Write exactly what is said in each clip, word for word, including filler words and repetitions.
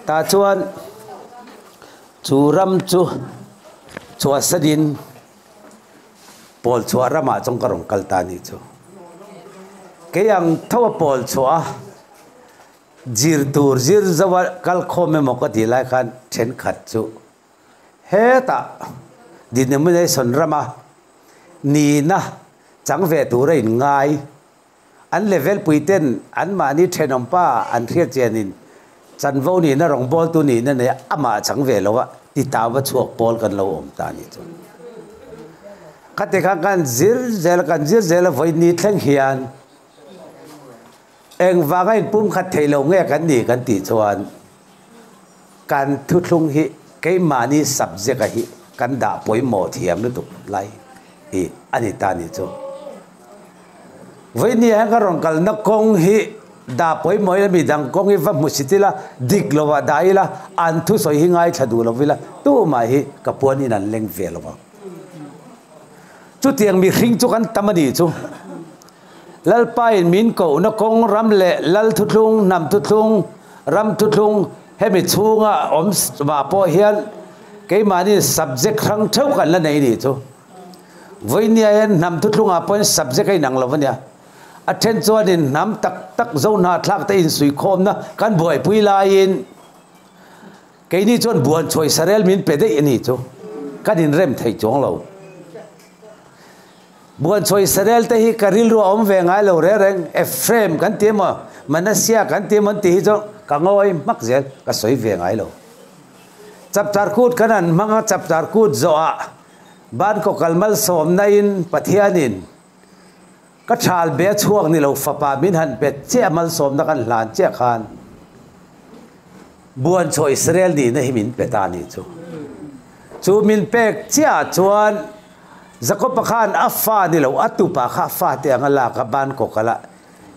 Ta chuan chu ram chu chhuahsanin pawl chhuah ramah chuan ka rawn kal ta ni chu. Kei ang tho a pawl chhuah a, zir tur zir zo a kal khawm emaw ka tih lai khan ṭhenkhat chu hetah denomination rama nina chang ve tura inngai, an level pui ten anmahni ṭhenawm pa an hriat chianin chanvo nina rawngbawltu nina nei amah chang ve lo a, ti tau a chhuak pawl kan lo awm ta ni chu. Khati khan kan zir zel, kan zir zel a, vawiin ni thleng hian engvanga inpumkhat thei lo nge kan ni kan tih chuan kan thuthlung hi keimahni subject a hi kan dah pawimawh thiam lutuk lai hi a ni ta ni chu. Vawiin ni hian ka rawn kalna kawng hi dah pawimawh ila midang kawng hi va hmusit ila, dik lo a dah ila, an thusawi hi ngaithla duh lo ila, tumah hi ka puan in an leng ve lo a. Chutiang mihring chu kan tam a ni chu. Lalpa in min kohna kawng ram leh lal thuthlung, hnam thuthlung, ram thuthlung, hemi chhunga awm s-, ma pawh hian keimahni subject hrang theuh kan la nei ni chu. Vawiin nia hian hnam thuthlungah pawhin subject a inang lo a nia. A ṭhen chuanin hnam tak tak Zo hnathlak te insuikhawmna kan buaipui laiin, keini chuan Buanchhuah Israel min pe daih a ni chu. Kan inrem thei chuang lo. Buanchhuah Israel te hi ka rilru a awm ve ngai lo reng reng. Ephraim kan ti emaw, Manasseh kan ti emaw an ti hi chuan ka ngawi hmak zel, ka sawi ve ngai lo. Chapter kut kan han hmang a, chapter kut zawh a ban kawkal malsawmna in Pathianin ka ṭhal be a chhuak ni lo, fapa min han pe chiah malsawmna kan hlan chiah khan Buanchhuah Israel nina hi min pe ta ni chu. Chu min pek chiah chuan Jakoba khan a fa ni lo, a tupa kha a fate anga lak a, ban kawkala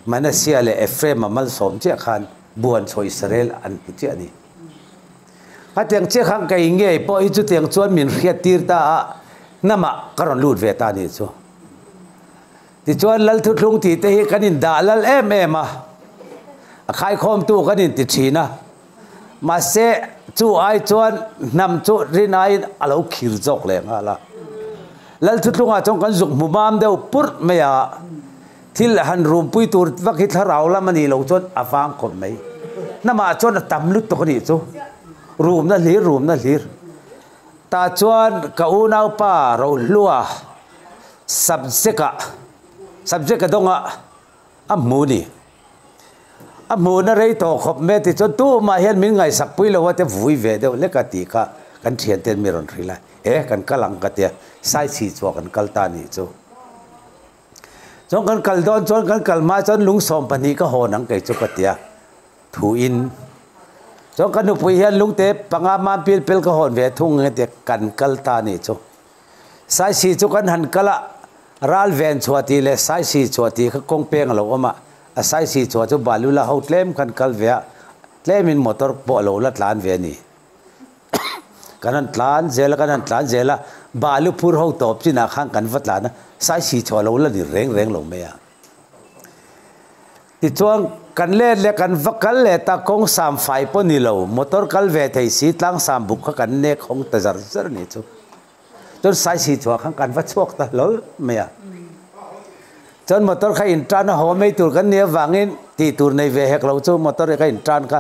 Manasseh leh Ephraim a malsawm chiah khan Buanchhuah Israel an hmu chiah a ni. Khatiang chiah khan kei ngei pawh hi chutiang chuan min hriattir ta a, hnamah ka rawn lut ve ta ni chu. Tichuan, lal thuthlung tih te hi kan indah lal em em a, a khaikhawmtu kan inti ṭhin a. Mahse, chu ai chuan hnam chu rin aiin a lo khir zawk leh nghal a. Lal thuthlungah chuan kan zuk hmu mam deuh purh mai a. Thil han rumpui tur vak hi thlarau lam a ni lo chuan a vang khawp mai. Hnamah chuan a tam lutuk a nih chu. Rumna hlir, rumna hlir. Tah chuan ka unaupa Rohlua subject-a, subject-a dawnga a hmu ni. A hmuna rei tawh khawp mai a, tichuan tumah hian min ngaihsak pui lo a, te vui ve deuh lek a tih kha kan ṭhianten mi rawn hrilh a. E, kan kal ang ka tia, Saisi chhuah kan kal ta ni chu. Chuan kan kal dawn chuan kan kal hma chuan lung sawm pahnih ka hawn ang kei chu ka tia. Thu in. Chuan ka nupui hian lungte panga mam pil pel ka hawn ve thung nge tia kan kal ta ni chu. Saisi chu kan han kal a, Ralven chhuah tih leh Saisi chhuah tih kha kawng peng a lo awm a. A Saisi chhuah chu Balula ho tlem kan kal ve a. Tlemin motor pawh a lo la tlan ve a ni. Kan han tlan zel a, kan han tlan zel a, Balu phur ho tawp chinah khan kan va tlan a, Saisi chhuah lo la ni reng reng lo mai a. Tichuan kan let leh kan va kal leh ta, kawng sam fai pawh ni lo, motor kal ve thei si, tlang sam buk kha kan nek hawng ta zar zar ni chu. Chuan Saisi chhuah khan kan va chhuak ta hlawl mai a. Chuan motor kha inṭan a haw mai tur kan nih avangin tih tur nei ve hek lo chu, motor ka inṭan kha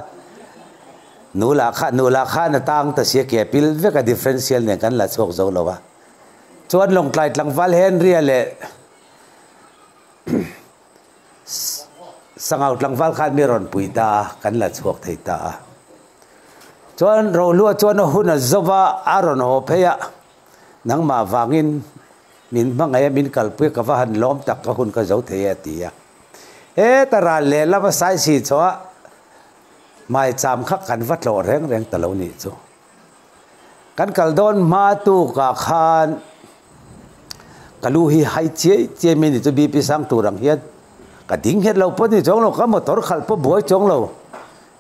nula kha, nula khan a tang ta si a, ke pil vek a, differential nen kan la chhuak zo lo a. Chuan Lawngtlai tlangval Henry-a leh Sangau tlangval khan mi rawn pui ta a, kan la chhuak thei ta a. Chuan Rohlua chuan a hun a zo va, a rawn haw phei a. Nangmah vangin min hmangaih a, min kalpui a, ka va han lawm tak, ka hun ka zo thei a, a ti a. Heta ral leh lama Saisi chhuah a, hmaicham kha kan va tlawh reng reng ta lo nih chu. Kan kal dawn hma tukah khan ka lu hi hai chiai chiai mai ni chu, B P sang tur ang hian ka ding het lo pawh ni chuang lo, ka motor khalh pawh buai chuang lo.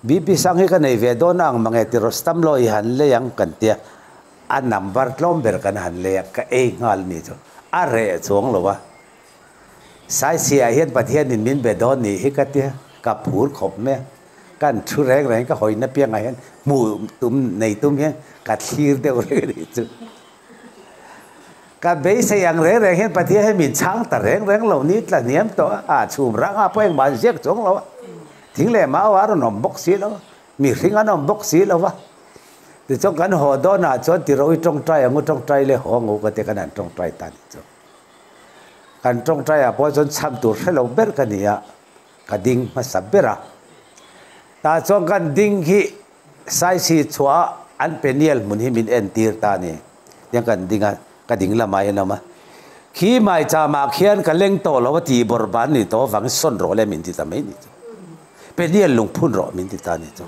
B P sang hi ka nei ve dawn ang mange ti, Rostam lawi han lei ang kan tia. A number tlawm ber kan han lei a, ka ei nghal ni chu. A reh chuang lo a. Saisi-ah hian Pathianin min be dawn ni hi ka tia, ka phur khawp mai a. Kan thu reng reng ka hoina pieng a hian hmu tum nei tum hian ka thlir deuh reng a ni chu. Ka beisei ang reng reng hian Pathian hian min chhang ta reng reng lo ni tla hniam tawh a, a chhum rang a pawh engmah ziak chuang lo a. Thing leh mau a rawn awm bawk si lo a, mihring an awm bawk si lo a. Tichuan kan haw dawn a chuan, "Ti ro i ṭawngṭai ang u, ṭawngṭai le haw ang u," ka ti, kan han ṭawngṭai ta ni chu. Kan ṭawngṭai a pawh chuan chham tur hre lo ber ka ni a, ka ding hmasa ber a. Ta chuan kan ding hi Saisi chhuah a, an Peniel hmun hi min entir ta ni. Tiang kan ding a, ka ding lamah hian awm a. Khi Maicham ah khian ka leng tawh lo a, tih bawr ban ni tawh vang sawn rawh le min ti ta mai ni chu. Peniel lung phun rawh min ti ta ni chu.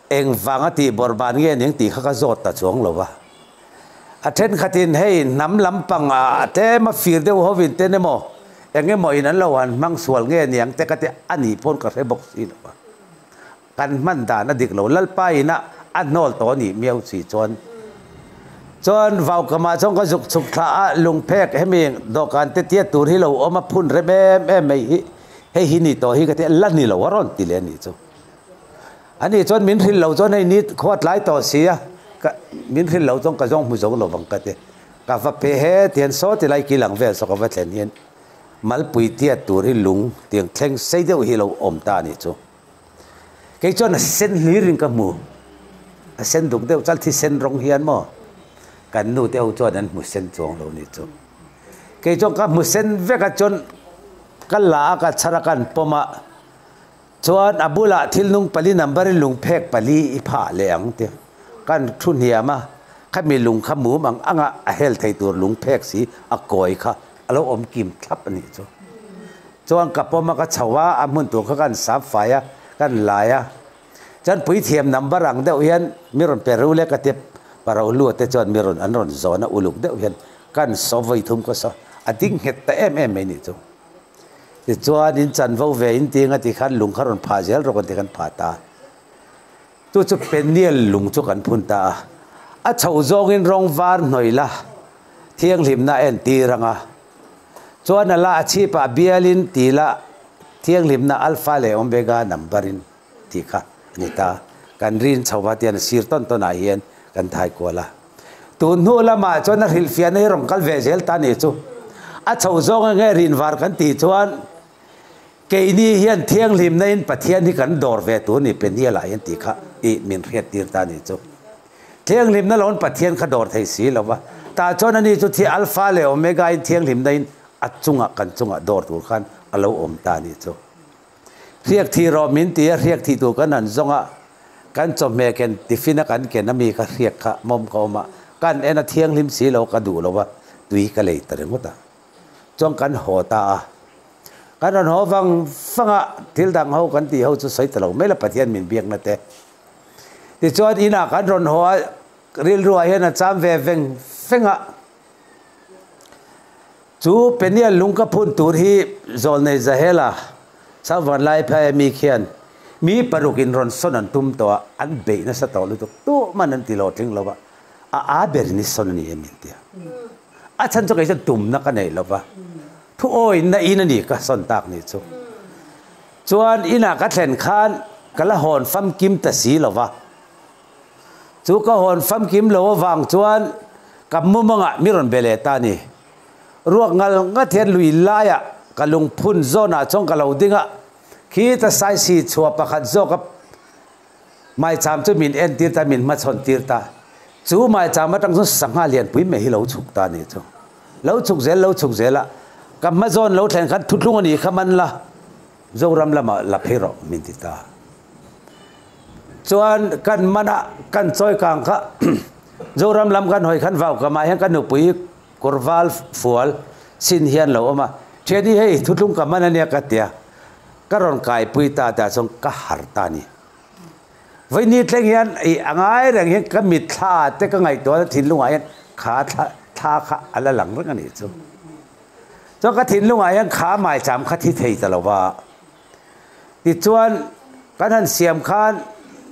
Engvanga tih bawr ban nge ning tih kha ka zawt ta chuang lo va. A ṭhenkhatin hei hnam lampang a tlem a fir deuh hovin ten emaw, eng emaw in an lo han hmang sual nge ni ang te ka ti a, ni pawn ka hre bawk si lo va. Kan hman dan a dik lo, Lalpa ina a hnawl tawh a nih miau si chuan. Chuan vau kamah chuan ka zuk chhuk thla a, lung phek hemi dawhkan te tia tur hi lo awm a, phun rem em em mai hi, hei hi ni tawh hi ka ti a, la ni lo a rawn ti leh a ni chu. A ni chuan min hril lo chuan hei ni khua tlai tawh si a, ka, min hril lo chuan ka zawng hmu zo lo vang ka ti. Ka va pe he tian saw ti lai kilang vel saw ka va thlen hian Malpui tia tur hi lung tiang thleng sei deuh hi lo awm ta a ni chu. Kei chuan a sen hlirin ka hmu. A sen duk deuh chal, thisen rawng hian maw. Kan nu te ho chuan an hmu sen chuang lo ni chu. Kei chuan ka hmu sen vek a chuan ka la a, ka chhar a, kan pawm a. Chuan a bulah thil nung pali number in lung phek pali i phah leh ang tih. Kan thu hniam a, khami lung kha mum ang anga a hel thei tur lung phek si a kawi kha a lo awm kim thlap a ni chu. Chuan ka pawm a, ka chho a, a hmun tur kha kan sap fai a, kan lai a. Chuan puithiam number ang deuh hian mi rawn pe ru le ka ti, Paro Lu te chuan mi rawn, an rawn zawn a, uluk deuh hian kan saw vawi thum ka saw. A ding nghet ta em em mai ni chu. Tichuan in chanvo ve in ti ang a ti khan lung kha rawn phah zel rawh kan ti khan phah ta. Chu chu Peniel lung chu kan phun ta a. A chho zawngin rawng var hnawi la, thianghlimna entir ang a. Chuan a la a chhip a bialin ti la, thianghlimna Alpha leh Omega number in ti kha a ni ta. Kan rin chho va tian a sir tawn tawn ah hian kan thai kual a. Tun hnu lamah chuan a hrilhfiahna hi rawn kal ve zel ta ni chu. A chho zawng ange rin var kan ti chuan, keini hian thianghlimna in Pathian hi kan dawr ve tur ni Peniel ah hian ti kha i min hriat tir ta ni chu. Thianghlimna loin Pathian kha dawr thei si lo va. Ta chuan a ni chu thi Alpha leh Omega in thianghlimna in a chunga, kan chunga dawr tur khan a lo awm ta ni chu. Hriak thih rawh min ti a, hriak thih tur kan han zawng a, kan chawhmeh ken tiffin a kan ken a mi kha hriak kha mawm ka awm a, kan en a thianghlim si lo ka duh lo va, tui ka lei ta ringawt a. Chuan kan haw ta a. Kan rawn haw vang vang a, thil dang ho kan tih ho chu sawi ta lo mai la, Pathian min biakna te. Tichuan inah kan rawn haw a, rilruah hian a cham ve veng veng a. Chu Peniel lung ka phun tur hi zawlnei Zahela, Sauvanlai phai a mi khian mi paruk in rawn sawn an tum tawh a, an beih nasa tawh lutuk, tuman an ti lo tling lo va. A, a ber ni sawn a ni em in tia. A chhan chu kei chuan tumna ka nei lo va. Thu awina in a ni ka sawn tak ni chu. Chuan inah ka thlen khan ka la hawn famkim ta si lo va. Chu ka hawn famkim lo avang chuan ka mumangah mi rawn be leh ta ni. Ruak ngal ngat hian lui laia ka lungphun zawnah chuan ka lo ding a. Khi ta Saisi chhuah pakhat zawka Maicham chu min entir ta, min hmachhawn tir ta. Chu Maicham aṭang chuan sangha lianpui mai hi lo chhuk ta ni chu. Lo chhuk zel, lo chhuk zel a. Ka hma zawn lo thlen khan thuthlung a ni kha man la. Zoram lamah la phei rawh min ti ta. Chuan kan man a, kan chawi kang kha. Zoram lam kan hawi khan vau kamah hian ka nupui kawrval fual sin hian lo awm a. Ṭhian hi hei thuthlung ka man a nia ka tia. Ka rawn kaipui ta ta chuan ka har ta ni. Vawiin ni thleng hian i a ngai reng hian ka mitthla te ka ngaihtuahna thinlungah hian kha thla, thla kha a la lang reng a nih chu. Chuan ka thinlungah hian kha Maicham kha thi thei ta lo va. Tichuan kan han siam khan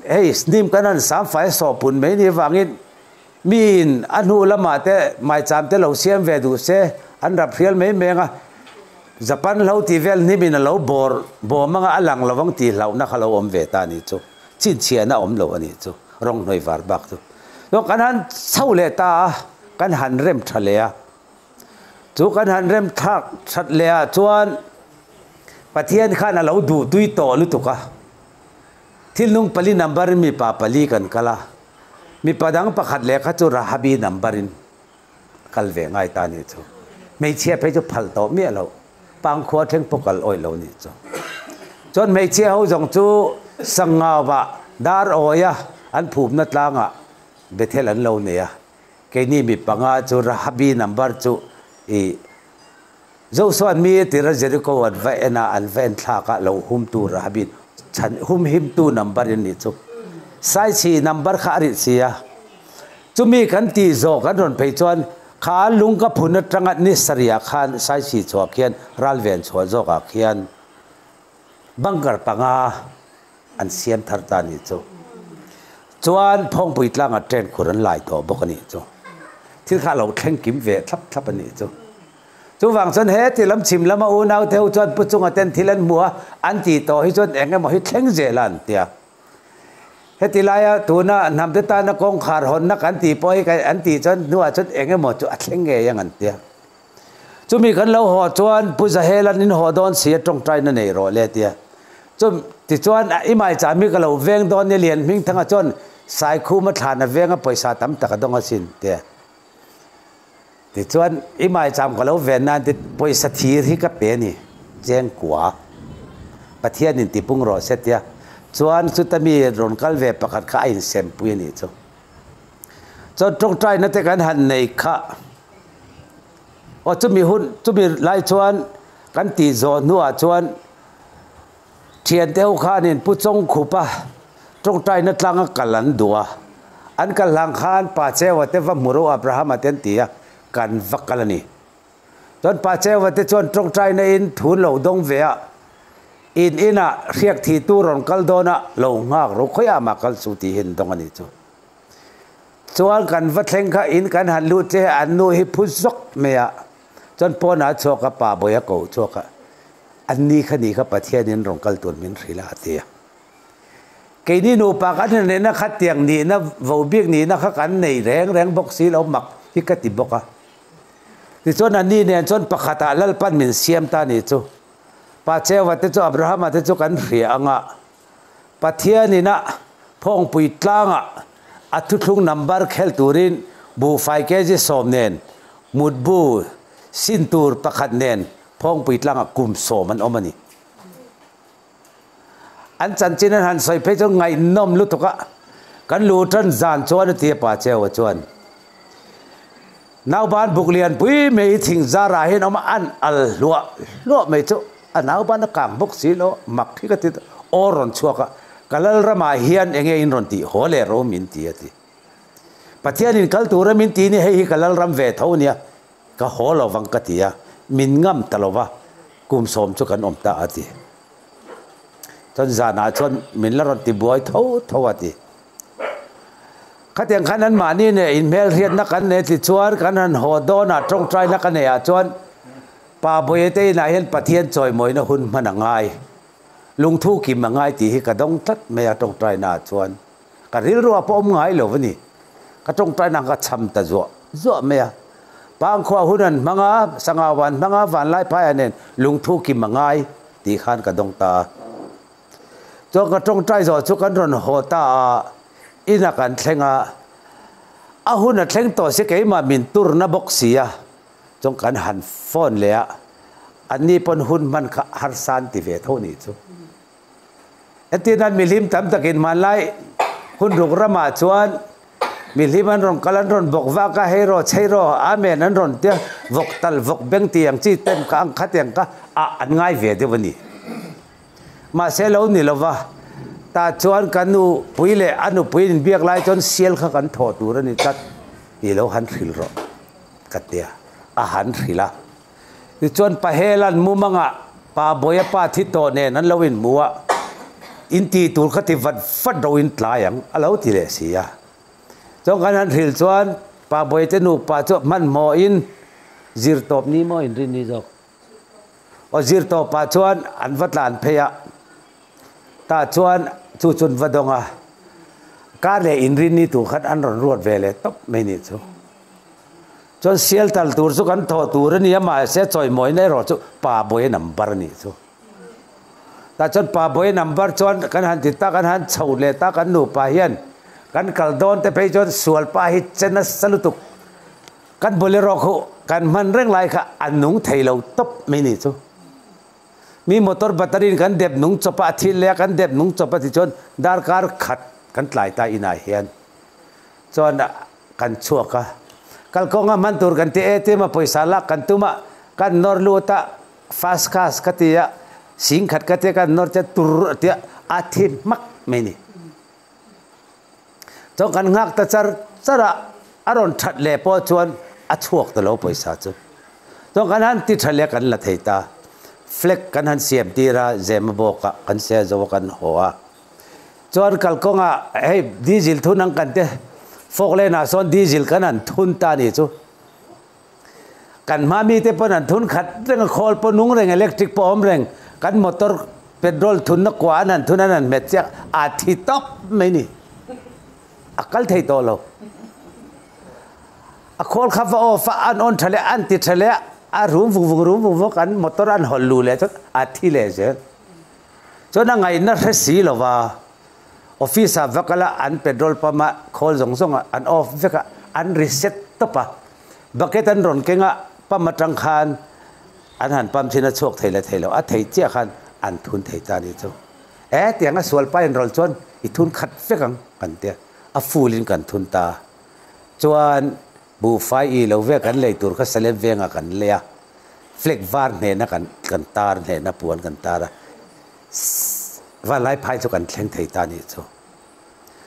hei hnim kan han sam fai sawhpun mai ni vangin miin a hnu lamah te Maicham te lo siam ve duh se an rap hrial mai mai ang a. Japan hlo ti vel hnimin a lo bawr, bawm anga a lang lo vang ti hlauhna kha lo awm ve ta ni chu. Chin chiana awm lo a ni chu. Rawng hnoi var bak chu. Chuong kan han chau le ta, kan han rem ṭha le a. Chu kan han rem ṭha, ṭhat le a chuan Pathian khan a lo duh tui tawh lutuk a. Thil nung pali number in mipa pali kan kal a. Mipa dang pakhat leh kha chu Rahabi number in kal ve ngai ta ni chu. Hmeichhia phei chu phal tawh miah lo. Pangkhua thleng pawh kal awih lo ni chu. Chuan hmeichhia ho zawng chu Sangau-a dar awia an phumna tlanga Bethel an lo nei a. Keini mi panga chu Rahabi number chu i Joshua-n mi tira Jericho an va en a, an va en thlak a lo humtu Rahabi chhan, humhimtu number in ni chu. Saisi number kha a ri si a. Chumi kan tih zawk kan rawn phei chuan kha lung ka phun aṭanga ni saria khan Saisi chhuak hian Ralven chhuah zawkah khian bunker panga an siam thar ta ni chu. Chuan Phawngpui tlanga train khur an lai tawh bawk a ni chu. Thil kha lo thleng kim ve thlap thlap a ni chu. Chuvang chuan heti lam chhim lama unau te ho chuan Pu Chunga ten thil an hmu a, an tih tawh hi chuan eng emaw hi thleng zel a an tia. Heti laia tuna hnam te tana kawngkhar hawnna kan tih pawh hi kan, an tih chuan hnuah chuan eng emaw chu a thleng ngei ang an tia. Chumi kan lo haw chuan Pu Zahelan in haw dawn si a, ṭawngṭaina nei rawh le tia. Chu, tichuan, a, i maicham hi ka lo veng dawn nia, Lian Hmingthanga chuan Saikhuma thlan a veng a, pawisa tam tak a dawng a sin tia. Tichuan i maicham ka lo ven nan ti pawisa thir hi ka pe ni, cheng kua. Pathianin tipung rawh se tia. Chuan chuta mi rawn kal ve pakhat kha a insempui a ni chu. Chuan ṭawngṭaina te kan han nei kha. Aw, chumi hun, chumi lai chuan kan tih zawh hnuah chuan ṭhiante ho khanin Pu Chawngkhupa ṭawngṭaina tlanga kal an duh a. An kal hlang khan Pa Cheua te va hmu ro Abrahama te an ti a, kan va kal a ni. Chuan Pa Cheua te chuan ṭawngṭaina in thu an lo dawng ve a. In ina hriak thitu rawn kal dawn a, lo nghak ro, khawiah ama kal chu tih hi an dawng a ni chu. Chuan kan va thleng kha in kan han lut che, an nu hi phu zawk mai a. Chuan pawna chhuak a, Pa Bawia ko chhuak a. An ni kha ni kha Pathianin rawn kal tur min hrilh a, a ti a. Keini nupa kan han nena khatiang nihna, vo bik nihna kha kan nei reng reng bawk si lo mak hi ka ti bawk a. Tichuan an ni nen chuan pakhatah Lalpan min siam ta ni chu. Pa Cheua te chu, Abrahama te chu kan hria anga. Pathianin a Phawngpui tlanga a thuthlung number khel turin buhfai K G sawm nen, mutbu sin tur pakhat nen Phawngpui tlanga kum sawm an awm a ni. An chanchin an han sawi phei chuan ngaihnawm lutuk a, kan lu ṭan zan chuan a ti a, Pa Cheua chuan. Nauban buk lian pui mai thing zarah hian awm a, an al hluah hluah mai chu. A nauban a kang bawk si lo, mak hi ka ti, aw rawn chhuak a. Ka Lalramah hian eng nge in rawn tih haw le ro min ti a ti. Pathianin kal tura min ti ni, hei hi ka Lalram ve tho nia. Ka haw lo vang ka ti a, min ngam ta lo va, kum sawm chu kan awm ta a ti. Chuan zanah chuan min la rawn ti buai tho tho a ti. Khatiang khan anmahni nen inhmelhriatna kan nei ti chuan kan han haw dawn a, ṭawngṭaina ka nei ah chuan Pa Bawia te inah hian Pathian chawimawina hun hman a ngai. Lungthu kim a ngai tih hi ka dawng tlat mai a, ṭawngṭaina ah chuan. Ka rilruah pawh awm ngai lo a ni. Ka ṭawngṭaina ka chham ta zuah zuah mai a. Pangkhua hun an hmang a, Sangau an hmang a, Vanlaiphai an nen, lungthu kim a ngai tih khan ka dawng ta a. Chuan ka ṭawngṭai zawh chu kan rawn haw ta a, ina kan thleng a. A hun a thleng tawh si keimah min turna bawk si a. Chuan kan han phone leh a, anni pawn hun hman kha harsa an ti ve tho ni chu. Entir nan mi hlim tam takin hmanlai hun ruk ramah chuan mi hlim an rawn kal, an rawn bawk vak a, hei rawh, chhei rawh, amen an rawn tia, vawk tal, vawk beng tih ang chi tem kha ang khatiang kha a, an ngai ve deuh a ni. Mahse, lo ni lo va, tah chuan kan nupui leh a nupui inbiak lai chuan sial kha kan thawh tur a ni tlat, i lo han hrilh rawh ka tia, a han hrilh a. Tichuan Pa Helan mumanga Pa Bawia pa thi tawh nen an lo inhmu a, in tih tur kha ti vat vat ro in tlai ang, a lo ti leh si a. Chuan kan han hrilh chuan Pa Bawia te nupa chu hmanhmawhin Zirtawp ni maw, Inrinni zawk, Aw zir tawpa chuan an va tlan phei a. Ta chuan chu chun va dawng a. Kar leh inrinni tur khan an rawn ruat ve leh tawp mai ni chu. Chuan sial tal tur chu kan thawh tur a ni a, mahse chawimawina erawh chu pa Bawia number a ni chu. Ta chuan pa Bawia number chuan kan han ti ta, kan han chho leh ta, kan nupa hian kan kal dawn te phei chuan sual pa hi che nasa lutuk. Kan Bolero khu kan hman reng lai kha a nung thei lo tawp mai ni chu. Mi motor battery-in kan dep nung chawp a, a thil leh kan dep nung chawp a ti chuan darkar khat kan tlai ta inah hian. Chuan kan chhuak a. Kalkawnga hman tur kan ti, A T M-a pawisa lak kan tum a, kan nawr lut a, fast cash ka ti a, sing khat ka ti a, kan nawr che tur a ti a, a thi hmak mai ni. Chuan kan nghak ta char char a, a rawn ṭhat leh pawh chuan a chhuak ta lo pawisa chu. Chuan kan han ti ṭha leh kan la thei ta. Flag kan han siam tir a, zema bawka kan se zo a, kan haw a. Chuan kalkawnga hei diesel thun ang kan ti, Falkland-ah sawn diesel kan han thun ta ni chu. Kan hma mite pawn an thun khat reng a, khawl pawh nung reng, electric pawh awm reng. Kan motor petrol thunna kua an han thun, an han hmet chiah a, thi tawp mai ni. A kal thei tawh lo. A khawl kha va off a, an on ṭha leh, an ti ṭha leh, a rum vung vung, rum vung vung, kan motor an hawl luh leh chuan a thi leh zel. Chuan a ngaihna hre si lo va. Office-a va kal a, an petrol pump-a khawl zawng zawng a, an off vek a, an reset tawp a. Bucket an rawn keng a, pump aṭang khan an han pump ṭhin a, chhuak thei leh thei lo, a thei chiah khan an thun thei ta ni chu. E, tianga sual pa inrawlh chuan i thun khat vek ang kan ti a, a full-in kan thun ta. Chuan buhfai i lo ve kan lei tur kha Salem Veng-a kan lei a. Flag var hnena kan, kan tar, hnena puan kan tar a. Vanlaiphai chu kan thleng thei ta ni chu.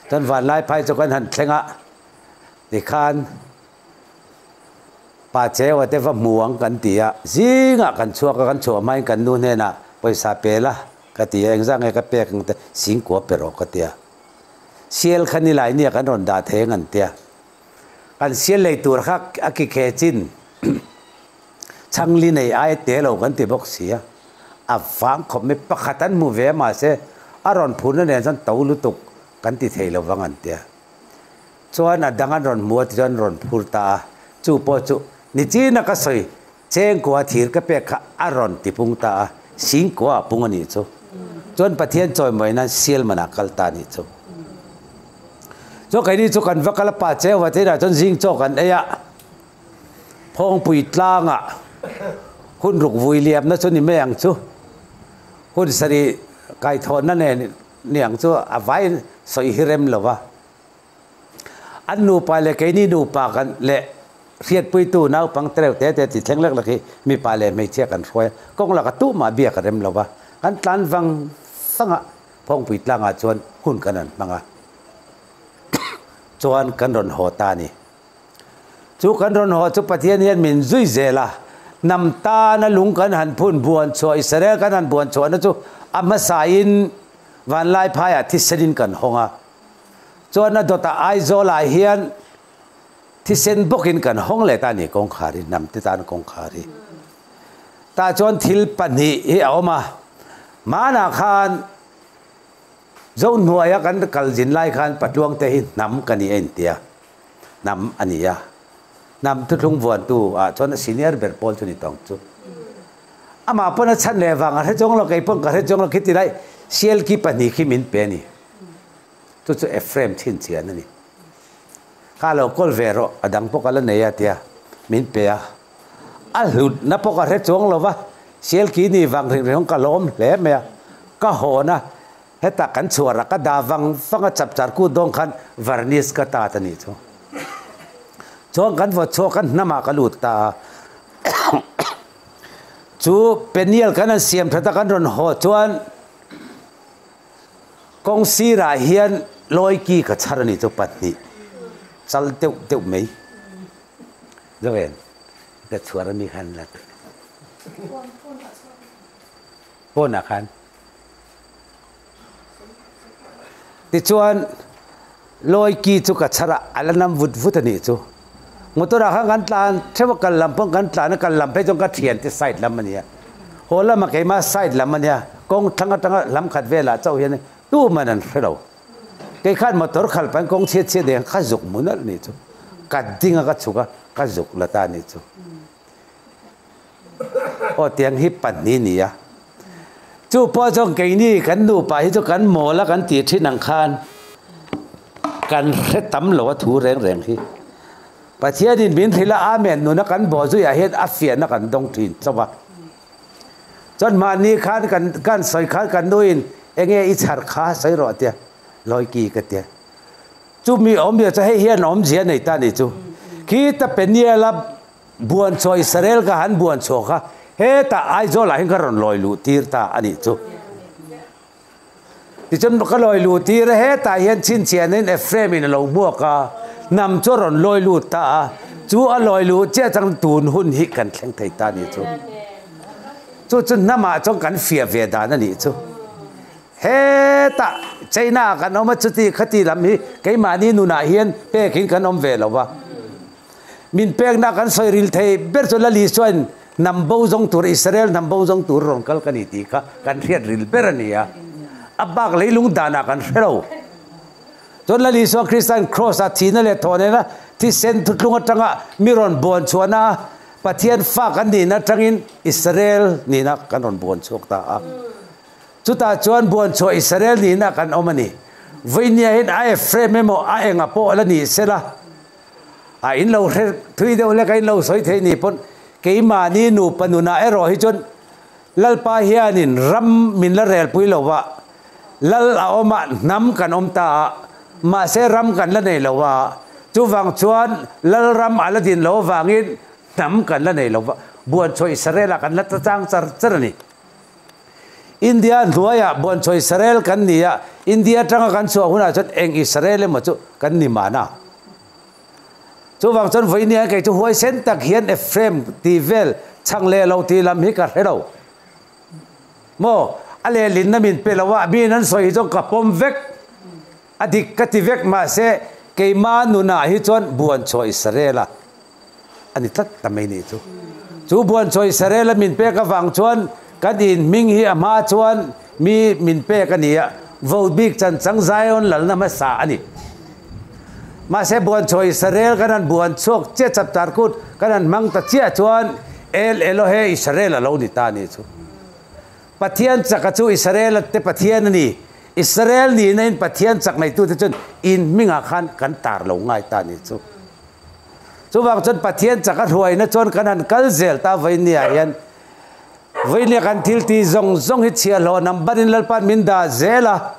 Chuan Vanlaiphai chu kan han thleng a. Tikhan Pa Cheu-a te va hmu ang kan ti a. Zingah kan chhuak a, kan chhuah hmain kan nu hnena pawisa pe la ka ti a. Engzah nge ka pek ang te, singkua pe rawh ka ti a. Sial kha ni lai nia kan rawn dah thei ang an ti a. Kan sial lei tur kha a kikhechin chhangli nei ai te lo kan ti bawk si a. A vang khawp mai, pakhat an hmu ve, mahse a rawn phurna nen chuan to lutuk kan ti thei lo vang an ti a. Chuan a dang an rawn hmu a, tichuan rawn phur ta a. Chu pawh chu nichina ka sawi, chengkua thir ka pek kha a rawn ti pung ta a, singkua a pung a nih chu. Chuan Pathian chawimawina sial mana kal ta a nih chu. Chuan keini chu kan va kal a, Pa Cheu-a te inah chuan zing chaw kan ei a. Phawngpui tlangah hun ruk vui liamna chu ni mai ang chu. Hun sarih kaithawhna nen ni ang chu, a vai sawi hi rem lo va. An nupa leh keini nupa kan leh hriatpuitu naupang tereuh te te ti thleng lek lek hi mipa leh hmeichhia kan hruai a. Kawng laka tumah biak a rem lo va. Kan tlan vang vang a, Phawngpui tlangah chuan hun kan han hmang a. Chuan kan rawn haw ta a ni. Chu kan rawn haw chu Pathian hian min zui zel a. Hnam tana lung kan han phun buan chhuah, Israel kan han buan chhuahna chu a hmasain Vanlaiphaiah thisenin kan hawng a. Chuan a dawtah Aizawlah hian thisen bawkin kan hawng leh ta a ni, kawngkhar hi, hnam te tan kawngkhar hi. Tah chuan thil pahnih hi a awm a. Hmanah khan Zohnuaia kan kal zin lai khan Patluang te hi hnam ka ni a inti a. Hnam a ni a. Hnam thuthlung vuantu ah chuan a senior ber pawl chu ni tawng chu. Amah pawn a chhan leh vang a hre chuang lo, kei pawn ka hre chuang lo, khi ti lai, sialki pahnih khi min pe a ni. Chu chu Ephraim chhinchhiahna a ni. Kha lo kawl ve rawh, a dang pawh ka la nei a tia min pe a. A hlutna pawh ka hre chuang lo va. Sialki ni vang hring hring ka lawm hle mai a. Ka hawn a, heta kan chhuar a, ka dah vang vang a, chap char kut dawng khan varnish ka tat a ni chu. Chuan kan vawt chhuak, kan hnamah ka lut ta a. Chu Peniel kan han siam ṭhat a, kan rawn haw chuan kawng sirah hian lawiki ka chhar a ni chu pahnih. Chal deuh deuh mai. Zoven, ka chhuar a mi khan la. Pawnah khan. Tichuan, lawiki chu ka chhar a, a la nam vut vut a nih chu. Motor-ah khan kan tlan theuh a, kal lam pawn kan tlan a, kal lam phei chuan ka ṭhiante side lam a ni a. Haw lama keima side lam a nia, kawng thlang atanga lam khat vela chauh hian tu man an hre lo. Kei khan motor khal pan kawng chhiat chhiat deng ka zuk hmu nalh ni chu. Ka ding a ka chhuk a, ka zuk la ta ni chu. Aw tiang hi pahni ni a. Chu pawh chuan keini kan nupa hi chu kan mawl a kan ti ṭhin ang khan kan hre tam lo a thu reng reng hi. Pathianin min hrilh a, amen nuna kan bawhzuiah hian a fiahna kan dawng ṭhin chauh a. Chuan mahni khan kan, kan sawi khan kan nuin, "Enge i chhar kha sawi rawh," a tia. "Lawi ki," ka tia. Chu mi awm nia chu hei hian awmzia nei ta ni chu. Khi ta Peniela buan chhuah Israel ka han buan chhuah kha, heta Aizawlah hian ka rawn lawi luh tir ta a ni chu. Tichuan ka lawi luh tir a, hetah hian chhinchhianin Ephraim-in a lo hmuak a, hnam chu a rawn lawi lut ta a, chu a lawi luh chiah chang tun hun hi kan thleng thei ta ni chu. Chu chu hnamah chuan kan fiah ve dan a nih chu. Hetah China kan awm a, chuti khati lam hi keimahni nunah hian pekin kan awm ve lo va. Min pekna kan sawi ril thei ber chu Lal Isuan hnam bo zawng tur, Israel hnam bo zawng tur rawn kal ka ni tih kha kan hriat ril ber a ni a. A bak leilung danah kan hre lo. Chuan Lal Isua Kristan cross-a thina leh thawnena thisen thuthlung atanga mi rawn buan chhuahna, Pathian fak an nihna atangin Israel nihna kan rawn buan chhuak ta a. Chutah chuan buan chhuah Israel nihna kan awm a ni. Vawinia hin a Ephraim emaw a enga pawh la ni sela, a in lo hre thui deuh hlek a, in lo sawi thei ni pawn, keimahni nupa nunah erawh hi chuan Lalpa hianin ram min la relpui lo va, lal a awm a, hnam kan awm ta a, mahse ram kan la nei lo va, chuvang chuan lal ram a la din lo avangin hnam kan la nei lo va, buan chhuah Israel-a kan la ta chang char char a ni. India hnuaiah buan chhuah Israel kan ni a, India atanga kan chhuah hunah chuan eng Israel emaw chu kan ni man a. Chuvang chuan vawinia kei chu huaisen tak hian Ephraim tih vel chhang leh lo tih lam hi ka hre lo. Maw, a lehlinna min pe lo a, miin an sawi hi chuan ka pawm vek. A dik ka ti vek, mahse, keima nunah hi chuan buan chhuah Israel-a a ni tlat ta mai ni chu. Chu buan chhuah Israel-a min pek avang chuan kan inhming hi a hma chuan mi min pek a ni a, vote bik chan chang Zion lalna hmasa a ni. Mahse, buan chhuah Israel kan han buan chhuak chiah, chapter kut kan han hmang ta chiah chuan El Elohe Israel a lo ni ta ni chu. Pathian chaka chu Israel te Pathian a ni. Israel nihna in Pathian chak neitute chuan inhminga khan kan tar lo ngai ta ni chu. Chuvang chuan Pathian chaka hruaina chuan kan han kal zel ta vawinia hian. Vawinia kan thil ti zawng zawng hi chhiahhlawh nambarin Lalpan min dah zel a.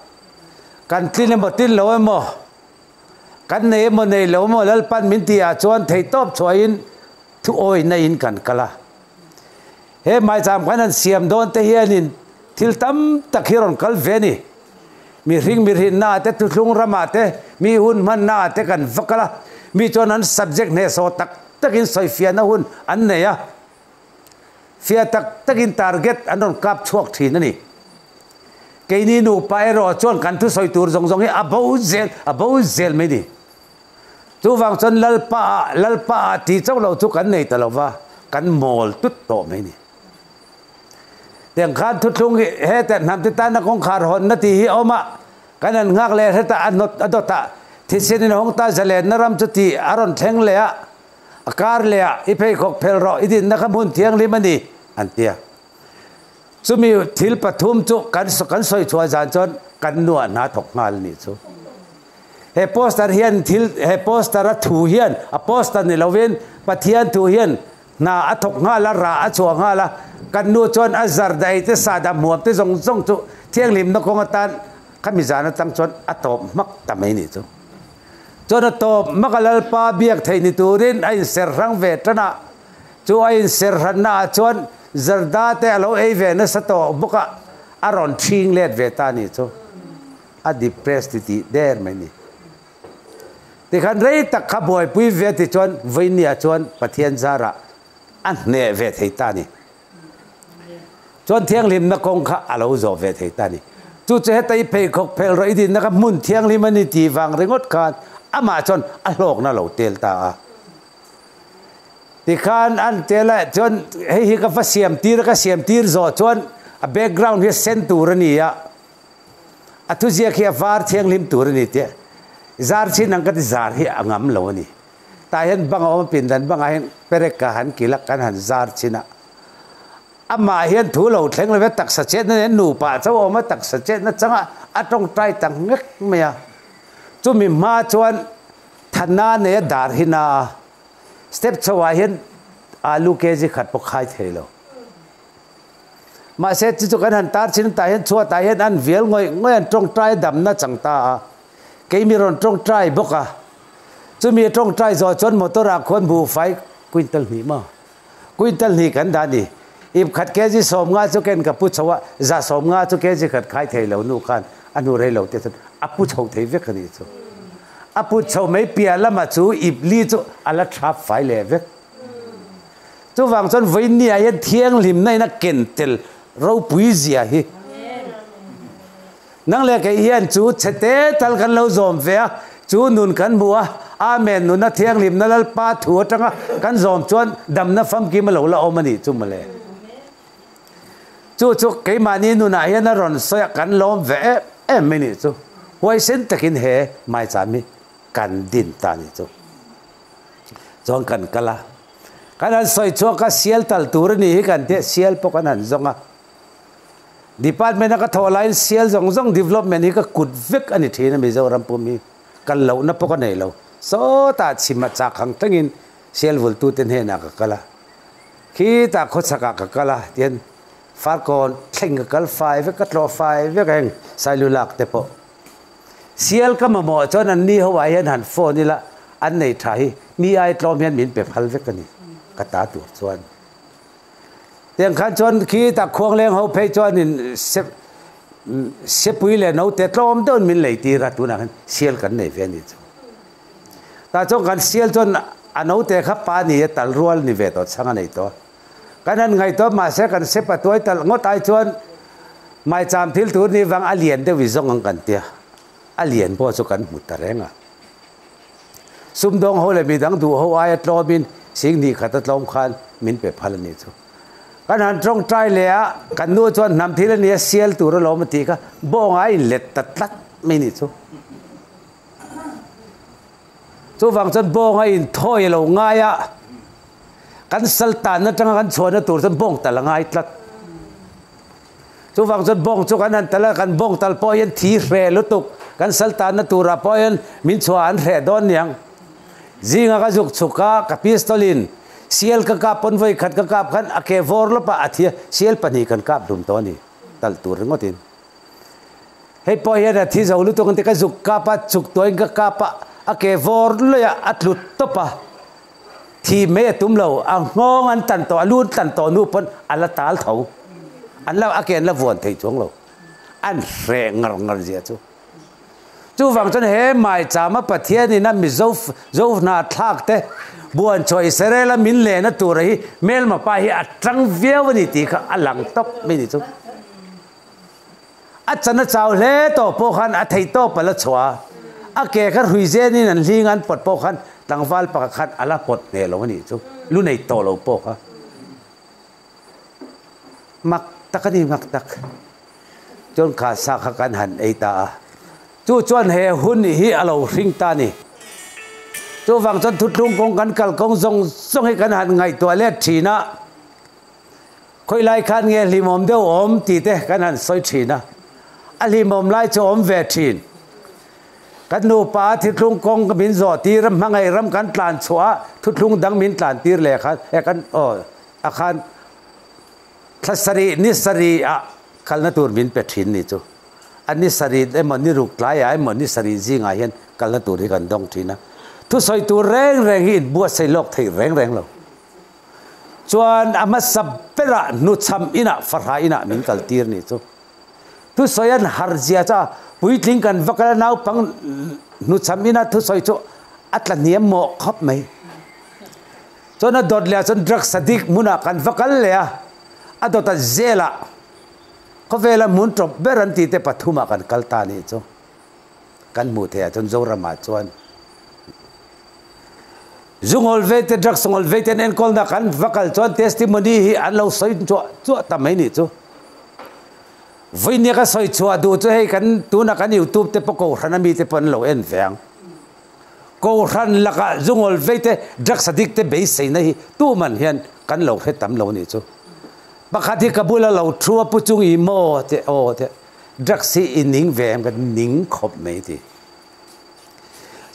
Kan tlin emaw tlin lo emaw, kan nei emaw nei lo emaw, Lalpan min tihah chuan theihtawp chhuahin thu awinain kan kal a. He maicham kan han siam dawn te hianin thil tam tak hi rawn kal ve a ni. Mihring mi hrinna te, thuthlung rama te, mi hun hmanna te kan va kal a. Mi chuan an subject hnehsawh tak takin sawifiahna hun an nei a. Fiah tak takin target an rawn kap chhuak ṭhin a ni. Keini nupa erawh chuan kan thusawi tur zawng zawng hi a bo zel, a bo zel mai ni. Chuvang chuan Lalpa, Lalpa ti chauh lo chu kan nei ta lo va, kan mawl tut tawh mai ni. Tiang khan thuthlung hi, heta hnam te tana kawngkhar hawnna tih hi a awm a, kan han nghak leh hre ta a hnawt a dawt a, thisen in hawng ta, zalenna ram chu tih a rawn thleng leh a, a kar leh a, i pheikhawk phelh rawh, i dinna kha hmun thianghlim a ni, an ti a. Chumi thil pathum chu kan s-, kan sawi chhuah zan chuan kan nuah hna thawk nghal a ni chu. He poster hian thil, he poster a thu hian, a poster ni lovin Pathian thu hian hna a thawk nghal a, rah a chhuah nghal a, kan nu chuan a zarda ei te, sada hmuam te zawng zawng chu thianghlimna kawng atan khami zan atang chuan a tawp hmak ta mai ni chu. Chuan a tawp hmak a, Lalpa biak thei ni turin a inser hrang ve tan a, chu a inser hranna ah chuan zarda te a lo ei ve nasa tawh bawk a, a rawn thing let ve ta ni chu. A depress ti ti der mai ni. Tikhan rei tak kha buaipui ve ti chuan vawinia chuan Pathian zara a hneh ve thei ta ni. Chuan thianghlimna kawng kha a lo zawh ve thei ta ni. Chu chu heta i pheikhawk phelh rawh, i dinna kha hmun thianghlim a ni ti vang ringawt khan amah chuan a hlawkna lo tel ta a. Tikhan an ti a, chuan hei hi ka va siam tir, ka siam tir zawh chuan a background hi a sen tur a ni a. A thuziak hi a var thianghlim tur a ni tih. Zar chin ang ka ti, zar hi a ngam lo a ni. Tah hian bang a awm a, pindan bangah hian perek a han kil a, kan han zar chin a. Amah hian thu lo thleng lo ve, taksa chetna nen nupa chauh a awm a, taksa chetna changa a ṭawngṭai ta ngek mai a. Chumi hma chuan thana neia dar hi na, step chhoah hian alu kg khat pawh khai thei lo. Mahse, chu chu kan han tar chin, tah hian chhuatah hian an vial ngawih ngawih, an ṭawngṭai damna chang ta a. Keini rawn ṭawngṭai bawk a. Chumi ṭawngṭai zawh chuan motor-ah khuan bu fai quintal hnih maw? Quintal hnih kan dah ni. Ip khat kg sawmnga chu ken ka pu chho a, za sawmnga chu kg khat khai thei lo nu khan a hnu rei lo te chuan a pu chho thei vek a ni chu. A pu chho mai, piah lamah chu ip li chu a la ṭhap fai leh vek. Chuvang chuan vawiinah hian thianghlimna in a ken tel ropui zia hi. Nang leh kei hian chu chhete tal kan lo zawm ve a, chu nun kan hmu a, amen nuna thianghlimna Lalpa thu aṭanga kan zawm chuan damna famkim a lo la awm a ni chu mawle. Chu chu keimahni nunah hian a rawn sawi a, kan lawm ve em em mai ni chu. Huaisen takin he maicham hi kan din ta ni chu. Chuan kan kal a. Kan han sawi chhuak a, sial tal tur a ni hi kan ti a, sial pawh kan han zawng a. Department-a ka thawh laiin sial zawng zawng development hi ka kut vek a ni ṭhin a, Mizoram pum hi. Kan lohna pawh ka nei lo. Sawtah chhim a chak khang thlengin sial vultute hnenah ka kal a. Khitah khawchhakah ka kal a, tian Farkawn thleng ka kal fai vek, ka tlawh fai vek a, heng Sailulak te pawh. Sial ka mamawh chuan an ni ho ah hian han phone ila, an nei ṭha hi mi ai tlawm hian min pe phal vek a ni, ka ta tur chuan. Tiang khan chuan khitah Khuangleng ho phei chuan in se-, sepui leh naute tlawm deuhin min lei tir a, tunah khan sial kan nei ve a ni chu. Tah chuan kan sial chuan a naute kha pa ni a, tal rual ni ve tawh chhang a nei tawh. Kan han ngaihtuah, mahse, kan sep a tuai tal ngawt ai chuan maicham thil tur ni vang a lian deuh i zawng ang kan tia. A lian pawh chu kan hmu ta reng a. Sumdawng ho leh midang duh ho aia tlawmin sing hnih khat a tlawm khan min pe phal a ni chu. Kan han ṭawngṭai leh a, kan nu chuan hnam thil a nia, sial tur a lawm a tih kha, bawngah a inlet ta tlat mai ni chu. Chuvang chuan bawnga inthawi a lo ngai a, kan sal tanna aṭanga kan chhuahna tur chuan bawng tal a ngai tlat. Chuvang chuan bawng chu kan han tal a, kan bawng tal pawh hian thi hreh lutuk, kan sal tanna turah pawh hian min chhuah an hreh dawn niang. Zinga ka zuk chhuk a, ka pistol-in sial ka kap, pawn vawi khat ka kap khan a ke vawr lawp a, a thi a, sial pahnih kan kap hlum tawh a ni, tal tur ringawtin. Hei pawh hian a thi zo lutuk an ti, ka zuk kap a, chhuk tuahin ka kap a, a ke vawr lawih a, a tlu tawp a. Thi mai a tum lo, a nghawng an tlan tawh, a lu an tlan tawh hnu pawn a la tal tho. An la, a ke an la vuan thei chuang lo. An hreh ngar ngar zia chu. Chuvang chuan he maichama Pathianin a mi zo, zo hna thlak te, buan chhuah Israela min lena tur hi, hmelma pa hi a ṭang viau a ni tih kha a lang tawp mai ni chu. A chan a chau hle tawh pawh khan a thei tawp a la chhuah a. A ke kha hrui zenin an hling an pawt pawh khan tlangval pakhat khan a la pawt hne lo a ni chu. Lu nei tawh lo pawh kha. Mak tak a ni, mak tak. Chuan kha sa kha kan han ei ta a. Chu chuan he hun hi a lo hring ta ni. Chuvang chuan thuthlung kawng kan kal kawng zawng zawng hi kan han ngaihtuah let ṭhin a. Khawi lai khan nge hlimawm deuh awm tih te kan han sawi ṭhin a. A hlimawm lai chu awm ve ṭhin. Kan nupa thuthlung kawng min zawh tir, hmangaih ram kan tlan chhuah a, thuthlung dang min tlan tir leh khan, e kan, aw, a khan thla sarih, ni sarih a kalna tur min pe ṭhin ni chu. A ni sarih emaw, ni ruk tlaiah emaw, ni sarih zingah hian kalna tur hi kan dawng ṭhin a. Thusawi tur reng reng hi inbuatsaih lawk theih reng reng lo. Chuan a hmasa berah hnuchham inah, fahra inah min kal tir ni chu. Thusawi an har zia chu a, puitling kan va kal a, naupang hnuchham ina thusawi chu a tla hniam mawh khawp mai. Chuan a dawt leh a chuan drugs addict hmunah kan va kal leh a, a dawt a jail-ah khawvela hmun tawp ber an tih te pathumah kan kal ta ni chu. Kan hmuh theih ah chuan Zoramah chuan Zu ngol vei te, drugs ngol vei te enkawlna kan va kal chuan testimony hi an lo sawi chuah chuah ta mai ni chu. Vawinia ka sawi chhuah duh chu hei kan tuna kan YouTube te pawh kohran a mi te pawh an lo en ve ang. Kohran laka zu ngol vei te, drugs addict te beiseina hi tuman hian kan lo hre tam lo ni chu. Pakhat hi ka bula lo thu a, Pu Chungi maw te aw te, drugs hi i ning ve em, ka ning khawp mai ti.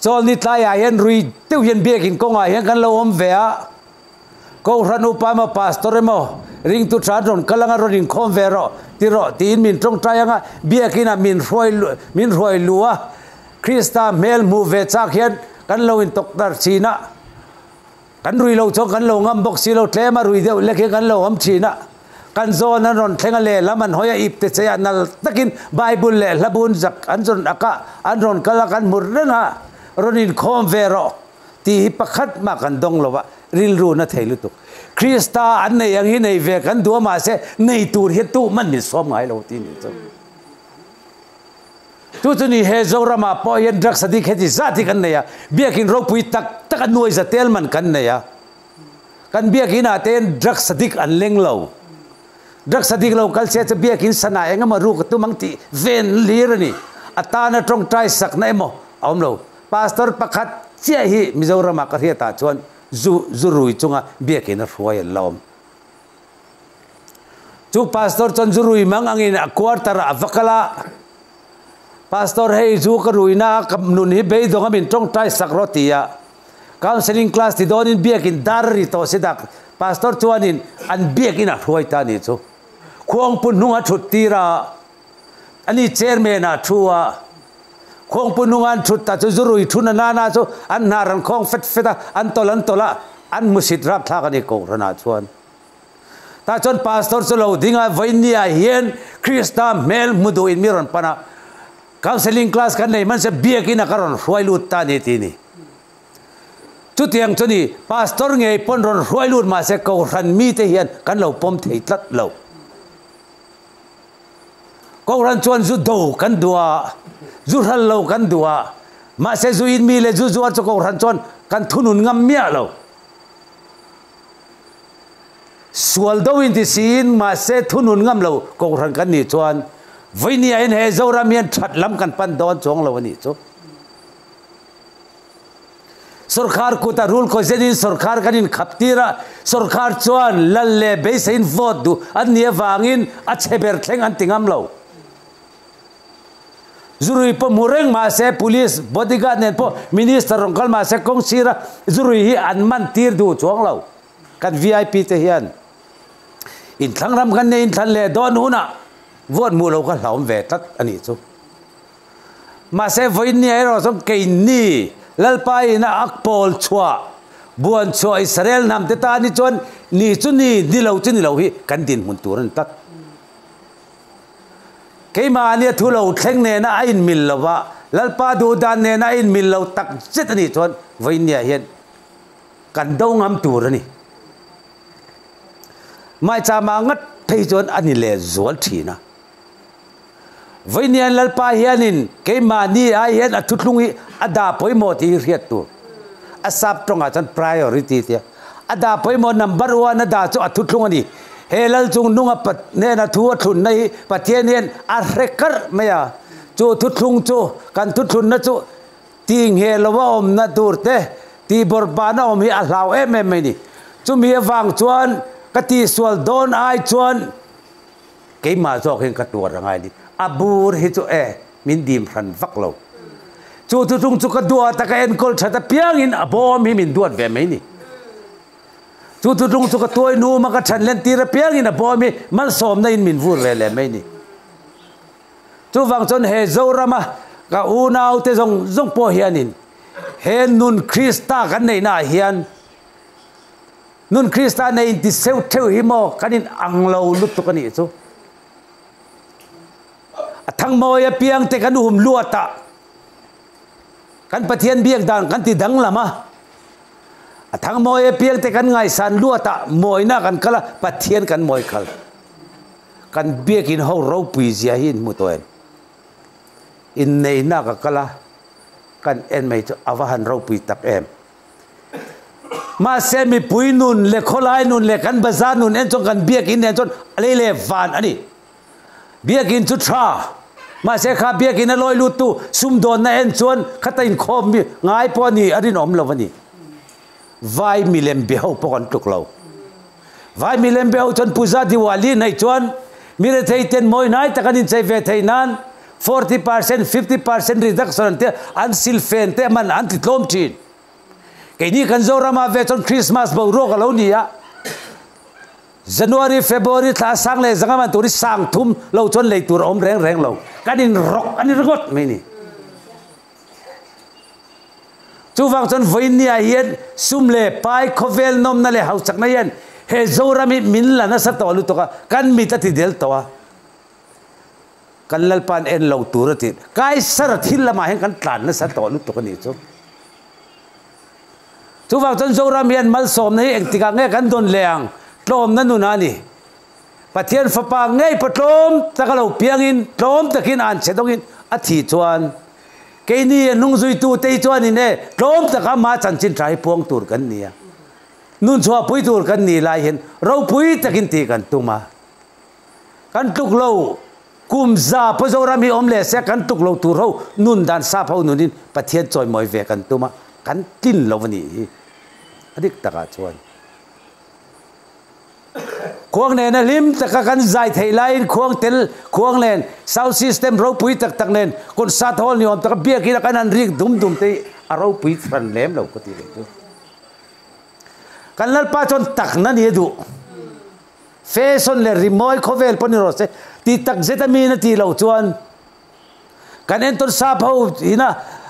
Chawlhni tlaiah hian rui deuh hian biakin kawngah hian kan lo awm ve a. Kohran upa emaw, pastor emaw, ringtu ṭha an rawn kal anga, rawn inkhawm ve rawh, ti rawh, tiin min ṭawngṭai anga, biakinah min hruai lu-, min hruai lu a. Krista hmel hmuh ve chak hian kan lo intawk tar ṭhin a. Kan rui lo chuan kan lo ngam bawk si lo, tlema rui deuh lek hian kan lo awm ṭhin a. Kan zawn an rawn thleng a, lehlam an hawi a, ipte chei a, nal takin Bible leh hlabun zak an rawn ak a, an rawn kal a, kan hmu reng a, rawn inkhawm ve rawh, tih hi pakhat mah kan dawng lo a, rilru na thei lutuk. Krista an nei ang hi nei ve kan duh a, mahse, nei tur hi tuman min sawm ngai lo tih ni chu. Chu chu ni, he Zoramah pawh hian drugs addict heti zat hi kan nei a, biakin ropui tak tak a nuai za tel man kan nei a. Kan biakinah te hian drugs addict an leng lo. Drugs addict lo kal sia chu biakin sana engemaw ruk a tum ang tih ven hlir a ni. A tana ṭawngṭai sakna emaw a awm lo. Pastor pakhat chiah hi Mizoramah ka hriatah chuan zu, zu rui chunga biakin a hruai a la awm. Chu pastor chuan zu rui mang angin a quarter-ah a va kal a. Pastor, hei zu ka ruina ka nun hi beidawng a, min ṭawngṭai sak rawh, ti a. Counselling class ti dawnin biakin dar a ri tawh si dak. Pastor chuanin an biakin a hruai ta ni chu. Khuangpu hnunga thut tir a. Ani chairman-a thu a. Khuangpu hnunga an thut ta chu zu rui thun a nana chu an hnar an khawng fet fet a, an tawlh an tawlh a, an hmusit rapthlak a ni kohranah chuan. Ta chuan pastor chu lo ding a, vawinia hian Krista hmel hmu duhin mi rawn pan a, counselling class kan nei hman se, biakinah ka rawn hruai lut ta ni ti ni. Chutiang chu ni, pastor ngei pawn rawn hruai lut, mahse, kohran mite hian kan lo pawm thei tlat lo. Kohran chuan zu do kan duh a, zu hral lo kan duh a. Mahse, zu in mi leh zu zuar chu kohran chuan kan thunun ngam miah lo. Sual do in ti siin, mahse, thunun ngam lo kohran kan nih chuan, vawinia hian he Zoram hian ṭhat lam kan pan dawn chuang lo a nih chu. Sorkar kuta rul kawi zenin sorkar kan inkhap tir a, sorkar chuan lal leh beiseiin vote duh an nih avangin a chhe ber thleng an ti ngam lo. Zu rui pawh hmu reng, mahse, police bodyguard nen pawh minister rawn kal, mahse, kawng sira zu rui hi an man tir duh chuang lo. Kan V I P te hian inthlang ram kan nei, inthlan leh dawn hunah vote hmuh lo kha hlauhawm ve tlat a nih chu. Mahse, vawinia erawh chuan keini Lalpa ina a pawl chhuah, buan chhuah Israel hnam te ta ni chuan, ni chu ni, ni lo chu ni lo hi kan dinhmun tur a ni tlat. Keimahni a thu lo thleng nena a inmil lo va, Lalpa duh dan nena a inmil lo tak zet a nih chuan, vawinia hian kan do ngam tur a ni. Maichama ngat phei chuan a ni leh zual ṭhin a. Vawinia Lalpa hianin keimahni ai hian a thuthlung hi a dah pawimawh tih hi hriat tur. A sap ṭawngah chuan priority tia. A dah pawimawh, number one a dah chu a thuthlung a ni. He lalchungnunga Pat-, hnena thu a thlunna hi Pathian hian a hre karh mai a. Chu thuthlung chu, kan thuthlunna chu, ti ngheh lo a awmna tur te, ti bawrhbana awm hi a hlau em em mai ni. Chumi avang chuan ka tihsual dawn ai chuan keimah zawk hian ka tuar a ngai ni. A bur hi chu e, min dim hran vak lo. Chu thuthlung chu ka duat a, ka enkawl ṭhat apiangin a bawm hi min duat ve mai ni. Chu thuthlung chu ka tuai nuom a, ka ṭhan len tir apiangin a bawm hi malsawmna in min vur ve leh mai ni. Chuvang chuan he Zorama ka unaute zawng zawng pawh hianin, he nun Krista kan neihna hian, nun Krista nei inti seu theu hi maw kan inang lo lutuk a nih chu. A thangmawi apiang te kan um luat a, kan Pathian biak dan kan ti danglam a. A thangmawi apiang te kan ngaihsan luat a, mawina kan kal a, Pathian kan mawi khal. Kan biakin ho ropui zia hi in hmu tawh em? Inneina ka kal a, kan en mai chu a va han ropui tak em. Mahse, mipui nun le khawlai nun le kan bazar nun en chuan, kan biak in en chuan a lei le van a ni. Biak in chu ṭha. Mahse, kha biak in a lawi luttu sumdawnna en chuan khata inkhawm mi ngai pawh a ni, a rinawm lo a ni. Vai milem biak ho pawh kan tluk lo. Vai milem biak ho chuan puja Diwali nei chuan mi rethei ten mawi hnai tak an inchei ve thei nan forty percent, fifty percent reduction an ti, an silfen te man an ti tlawm ṭhin. Keini kan Zorama ve chuan Christmas boruak a lo ni a. January, February thla sang le zanga man turi sang thum lo chuan lei tur a awm reng reng lo. Kan inrawk a ni ringawt mai ni. Chuvang chuan vawinia hian sum le pai, khawvel nawmna le hausakna hian he Zoram hi min la nasa tawh lutuk a, kan mit a ti del tawh a. Kan Lalpan en lo tur a ti. Kaisara thil lamah hian kan tlan nasa tawh lutuk a ni chu. Chuvang chuan Zoram hian malsawmna hi engtikah nge kan dawn leh ang? Tlawmna nuna a ni. Pathian fapa ngei pawh tlawm taka lo piangin, tlawm takin an chhe dawngin a thi chuan, keini a hnungzuitute hi chuanin e, tlawm taka ama chanchin ṭha hi puang tur kan ni a. Nun chhuahpui tur kan ni lai hian ropui takin tih kan tum a. Kan tluk lo, kum za pawh Zoram hi awm le se, kan tluk lo tur ho nun dan sap ho nunin Pathian chawimawi ve kan tum a, kan tlin lo a ni hi. A dik takah chuan khuang nena hlim taka kan zai thei laiin khuang tel, khuang nen, sound system ropui tak tak nen, concert hall ni awm taka biak ina kan han rik dum dum te a ropui hran lem lo ka ti leh chu. Kan Lalpa chuan takna ni a duh. Fashion le rimawi khawvel pawh ni rawh se, ti tak zeta mi na ti lo chuan, kan entawn sap ho ina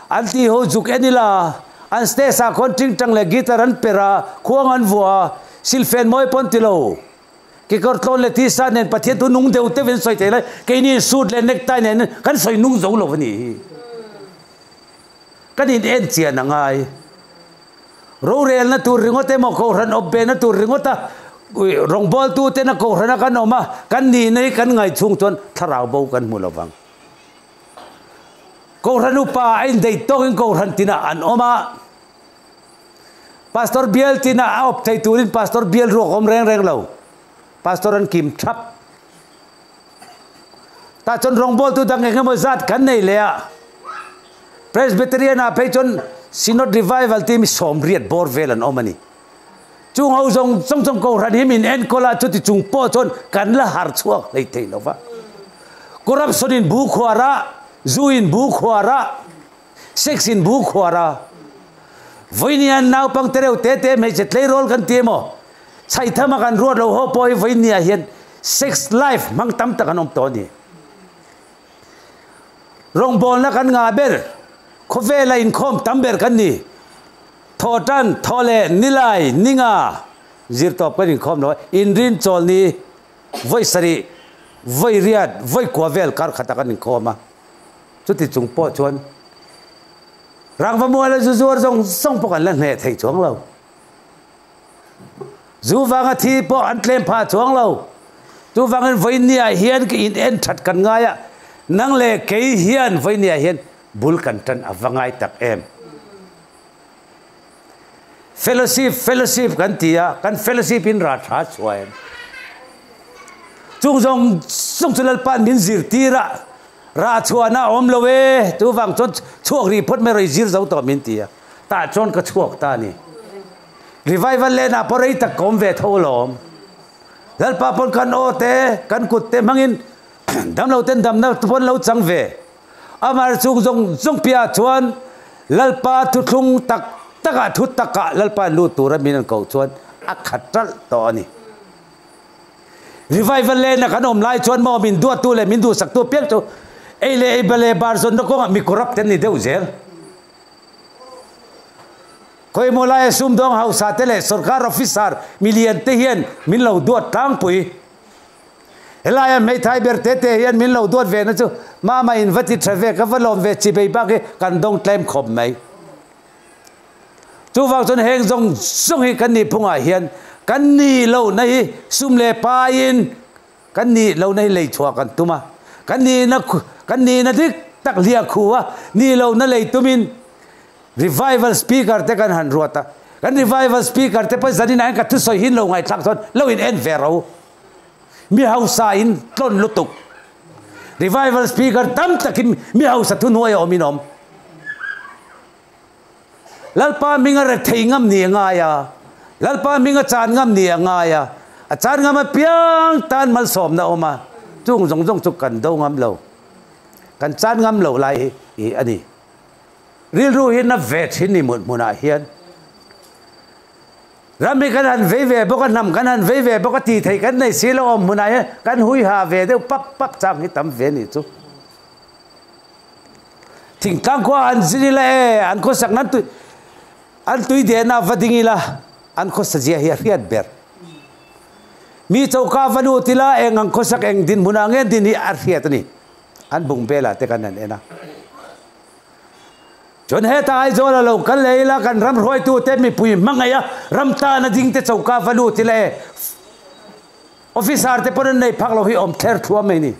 an ti ho zuk en ila, an stage-a khuan ṭingṭang le guitar an per a, khuang an vuah a, silfen mawi pawh an ti lo. Kekawr tlawn le T-shirt nen Pathian thu nung deuh te vin sawi thei lai, keini suit le necktie nen kan sawi nung zo lo a ni hi. Kan in en chian a ngai. Rorelna tur ringawt emaw, kohran awpbena tur ringawta, ui, rawngbawltute na kohrana kan awm a, kan nihna hi kan ngaihchung chuan thlarau bo kan hmu lo vang. Kohran upa a indaih tawkin kohran tina an awm a. Pastor bial tina a awp thei turin pastor bial ruak awm reng reng lo. Pastor an kim thap. Tah chuan rawngbawltu dang eng emaw zat kan nei leh a. Presbyterian-a phei chuan Synod Revival tih mi sawmriat bawr vel an awm a ni. Chung ho zawng zawng chuan kohran hi min enkawl a, chuti chung pawh chuan kan la har chhuak hlei thei lo va. Corruption-in bu khuar a, zu-in bu khuar a, sex-in bu khuar a. Vawinia naupang te reuh te te hmeichhe tleirawl kan ti emaw, chhaithama kan ruat lo ho pawh hi vawinia hian sex life hmang tam tak an awm tawh a ni. Rawngbawlna kan ngah ber, khawvela inkhawm tam ber kan ni. Thawhṭan, thawhleh, nilai, ninga, zirtawp kan inkhawm lo, Inrinchawlni, vawi sarih, vawi riat, vawi kua vel kar khata kan inkhawm a. Chuti chung pawh chuan rangva muala zu zuar zawng zawng pawh kan la hneh thei chuang lo. Zu vanga thi pawh an tlem pha chuang lo. Chuvangin vawinia hian ka in en ṭhat kan ngai a. Nang le kei hian vawinia hian bul kan ṭan a va ngai tak em. Fellowship, fellowship kan ti a, kan fellowship in ra ṭha chhuah em. Chung zawng zawng chu Lalpan min zirtir a, ra chhuahna a awm lo e, chuvang chuan chhuak ri phawt mai rawh, i zir zo tawh min ti a. Tah chuan ka chhuak ta a ni. Revival lane-a pawh rei tak ka awm ve tho alawm. Lalpa pawn kan aw te, kan kut te hmangin damlo ten damna pawn lo chang ve. Amaherawhchu chung zawng zawng piah chuan Lalpa thuthlung tak takah, thu takah Lalpa lut tura min an ko chuan a khat ṭalh tawh a ni. Revival lane-a kan awm lai chuan maw min duattu leh min duhsaktu piang chu ei le ei bale bar zawnna kawngah mi corrupt te an ni deuh zel. Khawi maw laia sumdawng hausa te leh sorkar officer milian te hian min lo duat tlangpui. Helaia hmeithai ber te te hian min lo duat ve na chu, mama in va ti ṭha ve, ka va lawm ve, chibai bak hi kan dawng tlem khawp mai. Chuvang chuan heng zawng zawng hi kan nih phungah hian kan nih lohna hi sum le paiin kan nih lohna hi lei chhuah kan tum a. Kan nihna khu-, kan nihna dik tak hliah khu a, nih lohna lei tumin revival speaker te kan han ruat a. Kan revival speaker te pawh zanin a hin ka thusawi hin lo ngaithlak chuan lo in en ve ro. Mi hausa in tlawn lutuk. Revival speaker tam takin mi hausa thuhnuaia awm in awm. Lalpa hminga rethei ngam ni a ngai a. Lalpa hminga chan ngam ni a ngai a. A chan ngam apiang tan malsawmna a awm a. Chung zawng zawng chu kan do ngam lo. Kan chan ngam lo lai hi, hi a ni. Rilru hi na ve ṭhin ni hmun hmunah hian. Ram hi kan han vei ve bawk a, hnam kan han vei ve bawk a, ti thei kan nei si lo awm hmunah hian kan hui ha ve deuh pap pap chang hi tam ve ni chu. Thingtlang khua an zin ila e, an khawsak nan tui, an tui dena va ding ila, an khawsa zia hi a hriat ber. Mi choka va lut ila, eng ang khawsak eng dinhmuna nge an din hi a hriat a ni. An bung bela te kan han en a. Chuan heta Aizawl a lo kal leh ila kan ram hruaitu te mipui hmangaia ram tana ding te choka va lut ila e. Officer te pawn an nei phak lo hi awm thler thuam mai ni.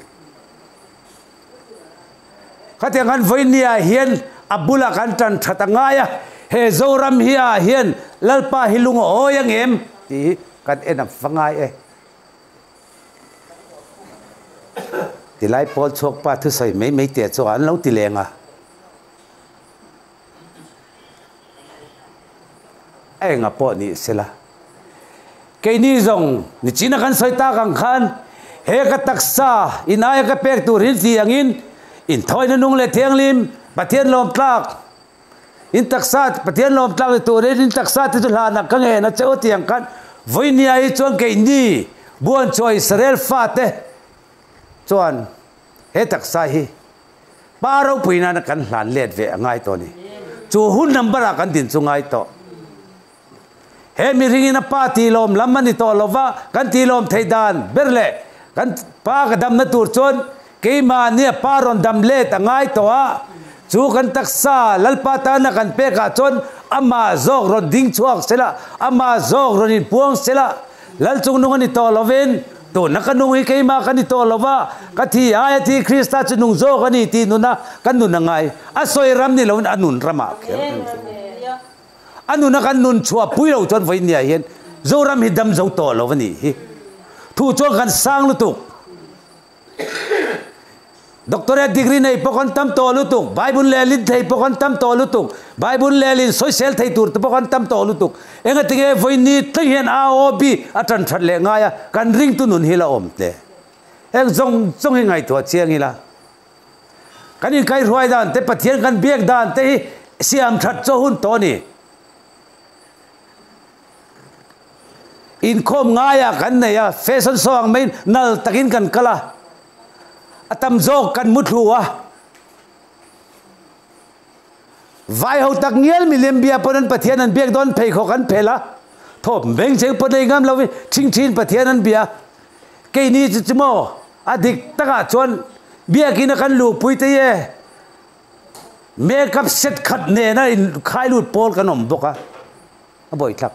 Khatiang khan vawinia hian a bula kan ṭan ṭhat a ngai a. He Zoram hi a hian Lalpa hi lungawi ang em tih hi kan en a va ngai e. Tilai pawl chhuak pa thusawi mai mai te chu an lo ti leng a. Eng a pawh ni sela. Keini zawng, ni china kan sawi tak ang khan, he ka taksa, in aia ka pek tur hin ti angin, inthawina nung le thianghlim, Pathian lawm tlak. In taksa, Pathian lawm tlak ni turin, in taksa te chu hlana ka ngen a che u ti ang khan, vawinia hi chuan keini, buan chua Israel fate. Chuan, he taksa hi, Pa ropuina kan hlan let ve a ngai tawh ni. Chu hun number-a kan din chu ngai tawh. He mi ringin a pa tilawm lam a ni tawh lo va, kan tilawm thei dan ber leh kan pa ka damna tur chuan keimahnia pa rawn dam let a ngai tawh a. Chu kan taksa Lalpa tana kan pekah chuan amah zawk rawn ding chhuak sela, amah zawk rawn inpuang sela. Lal chungnung a ni tawh lovin, tuna ka nung hi keima ka ni tawh lo va, ka thi aia thi Krista chu nung zawk a ni tih nuna kan nun a ngai. A sawi ram ni lovin a nun ramah khian. A nuna kan nun chhuah pui lo chuan vawinia hian Zoram hi dam zo tawh lo a ni hi. Thu chuan kan sang lutuk. Doctorate degree nei pawh kan tam tawh lutuk, Bible lelin thei pawh kan tam tawh lutuk, Bible lelin sawisel thei tur te pawh kan tam tawh lutuk. Engatinge vawiin ni thleng hian A O B a ṭan ṭhat leh ngai a, kan ringtu nun hi la awm hle. Heng zawng zawng hi ngaihtuah chiang ila. Kan inkaihruai dan te, Pathian kan biak dan te hi siam ṭhat chu a hun tawh a ni. Inkhawm ngaia kan nei a, fashion show ang maiin nal takin kan kal a. A tam zawk kan muthlu a. Vai ho tak ngial milem bia pawn an Pathian an biak dawn phei khaw kan phel a. Thawp meng cheng pawn nei ngam lo i, ṭhing ṭhin Pathian an bia. Keini chu chu maw, a dik takah chuan biakina kan luhpui te e. Makeup set khat nena inkhai lut pawl kan awm bawk a. A bawih thlak.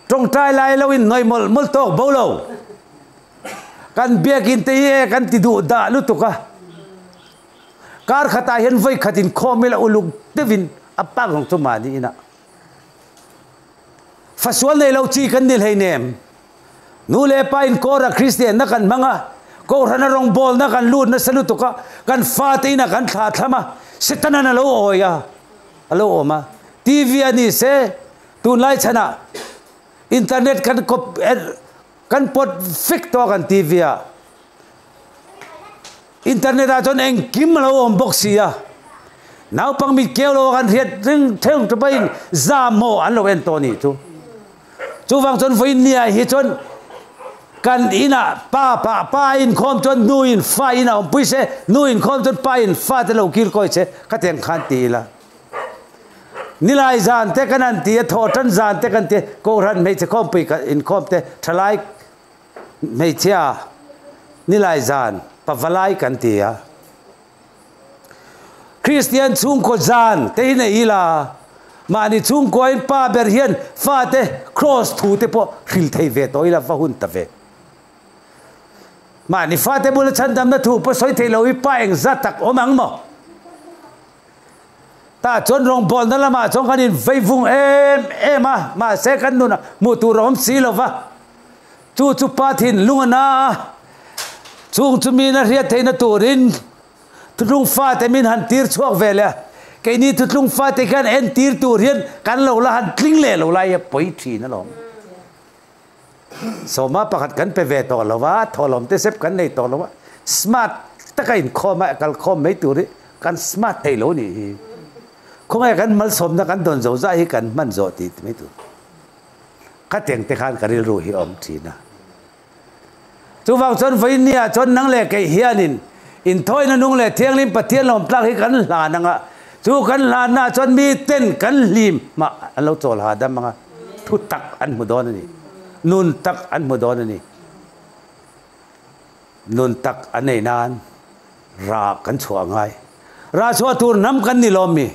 Ṭawngṭai lai lo in nawi mawl mawl tawk bo lo. Kan biakin te hi e kan ti duh dah lutuk a. Kar khatah hian vawi khat inkhawm ila uluk deuhin a pak zawng chu mah ni ina. Fasual nei lo chi kan ni hleinem. Nu le pa inkawra Kristianna kan hmang a, kohrana rawngbawlna kan lut nasa lutuk a, kan fate ina kan thla thlam a, Setanan a lo awi a, a lo awm a. T V a ni se, tunlai chhana internet kan kawp, eh, kan pawt fik tawh kan T V a. Internet-ah chuan engkim a lo awm bawk si a. Naupang mit keu lo kan hriat ring theng ṭha pahin zam maw an lo en tawh ni chu. Chuvang chuan vawiin nia hi chuan kan ina pa, pa, pa inkhawm chuan nu in fa ina awmpui se, nu inkhawm chuan pa in fate lo kir kawi se, khatiang khan ti ila. Nilai zan te kan han ti a, thawhṭan zan te kan ti a, kohran hmeichhe khawmpui kan inkhawm te, ṭhalai hmeichhia, nilai zan, pavalai kan ti a. Kristian chhungkaw zan te hi nei ila, mahni chhungkaw in pa ber hian fate cross thu te pawh hril thei ve tawh ila va hun ta ve. Mahni fate bula chhandamna thu pawh sawi thei lo hi pa engzat tak awm ang maw? Ta chuan rawngbawlna lamah chuan kan invaivung em em a, mahse kan nuna hmuh tur a awm si lo va. Chu chu Pa thinlung a na a. Chung chu min a hriat theihna turin thuthlung fate min han tir chhuak ve le. Keini thuthlung fate khan entir tur hian kan lo la han tling leh lo lai a pawi ṭhin alawm. Sawma pakhat kan pe ve tawh lo va, thawhlawm te sep kan nei tawh lo va. Smart taka inkhawm a, kal khawm mai tur hi kan smart thei lo ni hi. Khawnge kan malsawmna kan dawn zo zah hi kan hman zawh ti mai tur. Ka teng te khan ka rilru hi awm ṭhin a. Chuvang chuan vawinia chuan nang leh kei hianin inthawina nung leh thianghlim Pathian lawm tlak hi kan hlan ang a. Chu kan hlanna chuan mi ten kan hlim mah an lo chawl ha dam ang a. Thutak an hmu dawn a ni. Nun tak an hmu dawn a ni. Nun tak an nei nan rah kan chhuah a ngai. Rah chhuah tur hnam kan ni lawm mi.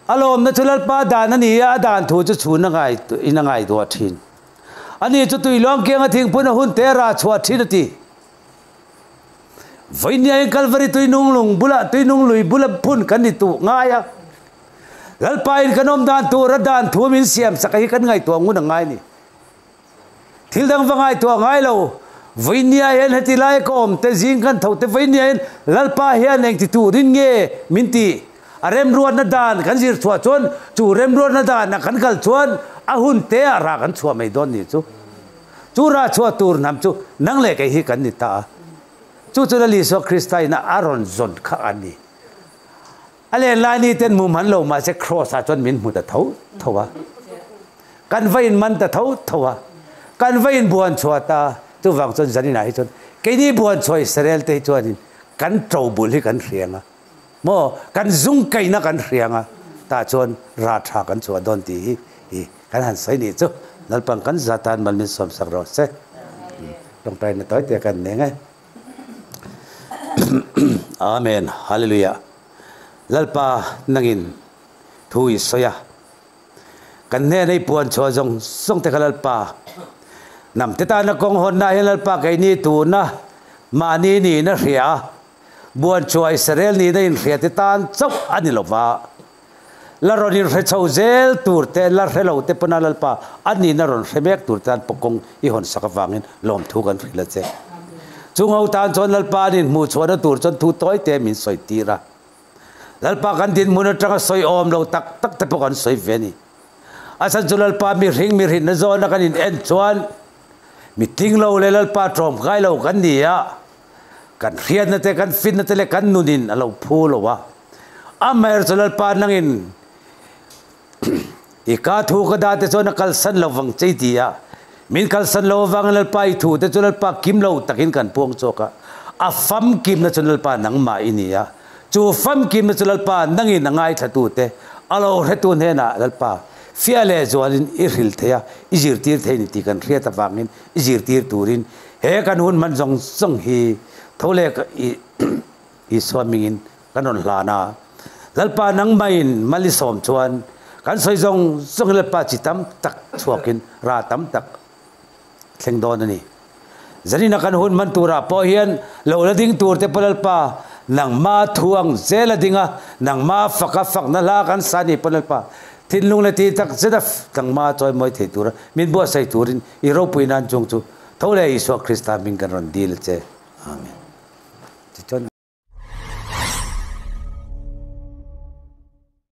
A lawmna chu Lalpa dan a ni a, a dan thu chu chhun a ngai, in a ngaituah ṭhin. Ani chu tui luang kianga thingphun a hun te rah chhuah ṭhin a ti. Vawinia in Calvary tuinung lung bula, tuinung lui bula phun kan ni tu ngai a. Lalpa in kan awm dan tur a dan thu min siam sak a hi kan ngaihtuah ngun a ngai ni. Thil dang va ngaihtuah ngai lo. Vawinia hian heti lai ka awm te, zing kan tho te, vawinia hian Lalpa hian eng ti turin nge min ti. A remruatna dan kan zir chhuah chuan, chu remruatna dan a kan kal chuan, a hun te a rah kan chhuah mai dawn ni chu. Chu rah chhuah tur hnam chu nang leh kei hi kan ni ta a. Chu chu Lal Isua Krista in a rawn zawn kha a ni. A len lai ni ten hmu hman lo, mahse, cross-a chuan min hmu ta tho tho a. Kan va inman ta tho tho a. Kan va inbuan chhuah ta. Chuvang chuan zaninah hi chuan keini buan chhuah Israel te hi chuanin kan ṭobul hi kan hria ang a. Maw, kan zung kaina kan hria ang a. Ta chuan rah ṭha kan chhuah dawn ti hi, hi kan han sawi ni chu. Lalpan kan zatan mal min sawm sak rawh se. Ṭawngṭaina tawi te kan nei ang e. Amen. Hallelujah. Lalpa, nangin thu i sawi a. Kan hnena i puan chhuah zawng zawng te kha Lalpa. Hnam te tana kawng hawnna hian Lalpa keini tuna mahni nina hria a. Buan chhuah Israel nina inhria te tan chauh a ni lo va. La rawn inhre chho zel tur te, la hre lo te pawna Lalpa, an nina rawn hre mek tur te tan pawh kawng i hawn sak avangin lawmthu kan hril a che. Chung ho tan chuan Lalpa an inhmuh chhuahna tur chuan thu tawi te min sawi tir a. Lalpa kan dinhmun atanga sawi awm lo tak tak te pawh kan sawi ve a ni. A chhan chu Lalpa mihring mi hrinna zawna kan in en chuan, mi tling lo leh Lalpa ṭawm kai lo kan ni a. Kan hriatna te, kan fitna te leh kan nunin a lo phu lo a. Amaherawhchu Lalpa nangin i ka thu ka da te chuan a kalsan lo vang che i ti a. Min kalsan lo avangin Lalpa i thu te chu Lalpa kim lo takin kan puang chawk a. A famkimna chu Lalpa nangmah i ni a. Chu famkimna chu Lalpa nangin a ngaithlatu te, a lo hretu hnena Lalpa fiah leh zualin i hril thei a, i zirtir thei ni ti kan hriat avangin i zirtir turin he kan hun hman zawng zawng hi tho le ka i, Isua hmingin kan rawn hlan a. Lalpa nangmahin mal i sawm chuan kan sawi zawng zawng hi Lalpa chi tam tak chhuakin rah tam tak thleng dawn a ni. Zanina kan hun hman turah pawh hian lo la ding tur te pawh Lalpa, nangma thu ang zel a ding a, nangma faka fakna hla kan sa ni pawh Lalpa, thinlung leh ti tak zeta nangma chawimawi thei tura min buatsaih turin i ropuina an chung chu tho le Isua Krista hming kan rawn dil che. Amen.